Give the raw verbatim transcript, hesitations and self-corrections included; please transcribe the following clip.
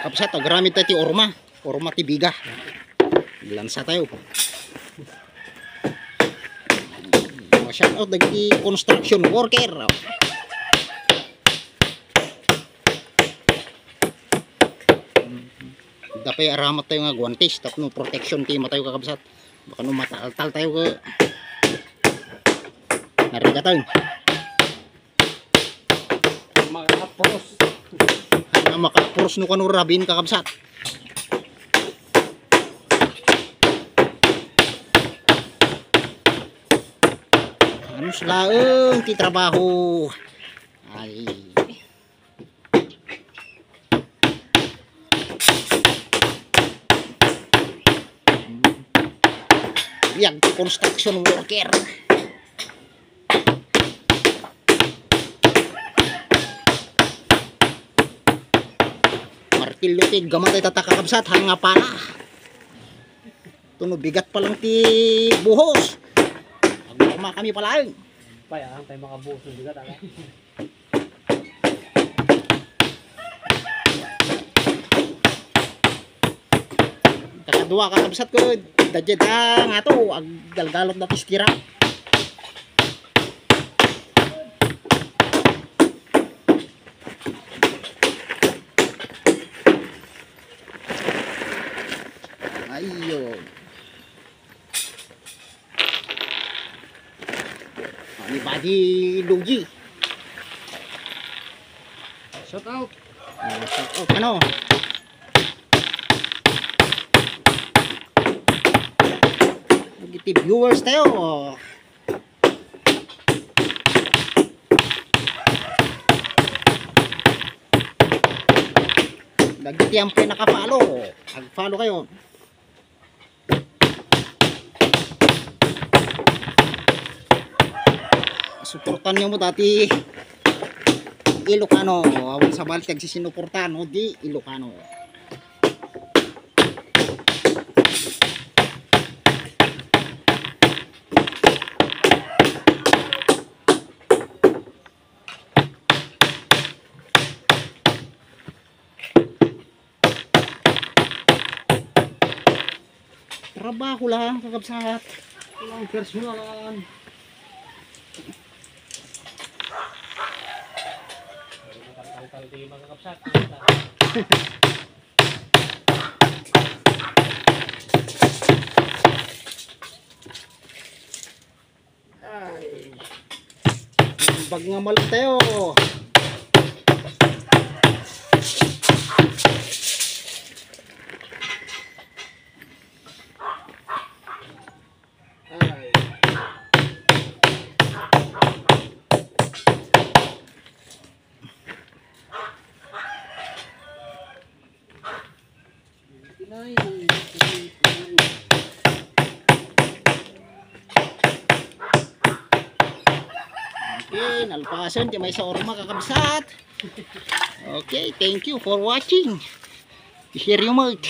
Kabsat, agraman tayo ti orma. Orma ti biga. Lansa tayo. Shout out dagiti construction worker. Dapay aramat tayo nga guantes tapno protection ti matayo, kakabsat. Baka no mataltal tayo ka. Narigat tayo. Makapros. Nga makapros no kano rabin, kakabsat. Ano sila, eh, ti trabaho. Ay. Biag ti construction worker. Martilyo ti gammatay tatta, kakabsat, haan nga pala. Tuno bigat pa lang ti buhos. Agurma kami pala. Pay, ah, tayo makabuhos ng bigat, ah. Kakadua, kakabsat ko, dadya da nga to, aggalgalot da ti stira. Ayun. Anybody, Luigi? Shout out. Ah, shout out. Ano? Dagiti viewers tayo. Dagiti ampay naka-follow, mag-follow kayo. Suportan niyo mo dati Ilocano. Awan sa balik nagsisinuporta, no? Di Ilocano. Trabaho lang, kakabsat. Walang personalan. Tanggal di, mga kakabsat. Ay. Bag nga malong tayo. Ay. Okay, nalpasen ti maysa orma, kakabsat. Okay, thank you for watching. Share you, mate.